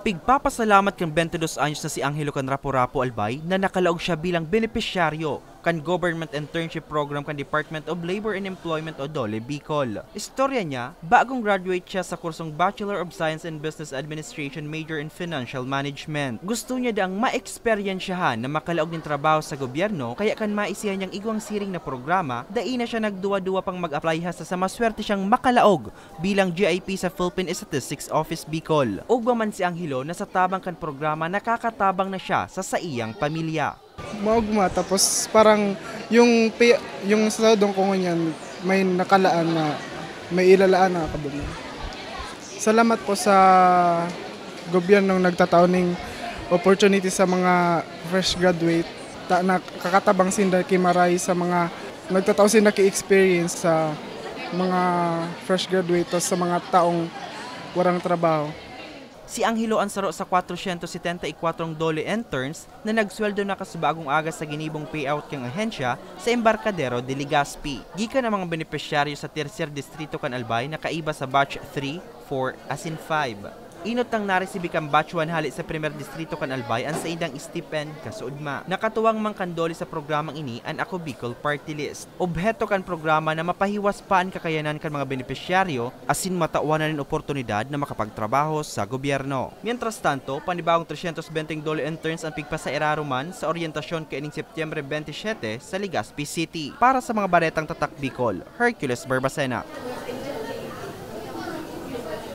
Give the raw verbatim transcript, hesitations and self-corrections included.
Pigpapasalamat kan twenty-two anyos na si Angelo kan Rapu-Rapu, Albay, na nakalaog siya bilang benepisyaryo kan Government Internship Program kan Department of Labor and Employment o DOLE Bicol. Istorya niya, bagong graduate siya sa kursong Bachelor of Science in Business Administration, major in Financial Management. Gusto niya daang maeksperiensyahan na makalaog nin trabaho sa gobyerno, kaya kan maisihan niyang igwang siring na programa, dai na siya nagduwa-duwa pang mag-apply hasta sa maswerte siyang makalaog bilang G I P sa Philippine Statistics Office Bicol. Ugwa man si Angelo na sa tabang kan programa, nakakatabang na siya sa saiyang pamilya. Maugma, tapos parang yung pay-, yung sahod ko ngunyan, may nakalaan na, may ilalaan na ako dun. Salamat po sa gobyernong nagtatao ning opportunity sa mga fresh graduate. Ta-, nakakatabang sinda ki Maray sa mga nagtatao sinda ki experience sa mga fresh graduate o sa mga taong warang trabaho. Si Angelo an saro sa kwatrosyentos setenta y kwatro DOLE interns na nagsweldo na kan bagong aga sa ginibong payout kan ahensya sa Embarcadero de Legazpi. Gikan an mga benepisyaryo sa tercer distrito kan Albay na kaiba sa batch three, four asin five. Enot nang naresibi kan batch one hale sa primer distrito kan Albay an saindang stipend kasuodma. Nakatuwang man kan DOLE sa programang ini an Ako Bicol Party List. Obheto kan programa na mapahiwas pa an kakayanan kan mga benepisyaryo asin matawan na nin oportunidad na makapagtrabaho sa gobyerno. Mientras tanto, panibagong tresyentos benteng DOLE interns an pigpasairaruman sa oryentasyon kaining Setyembre bente siyete sa Legazpi City. Para sa mga baretang Tatak Bicol, Hercules Barbacena.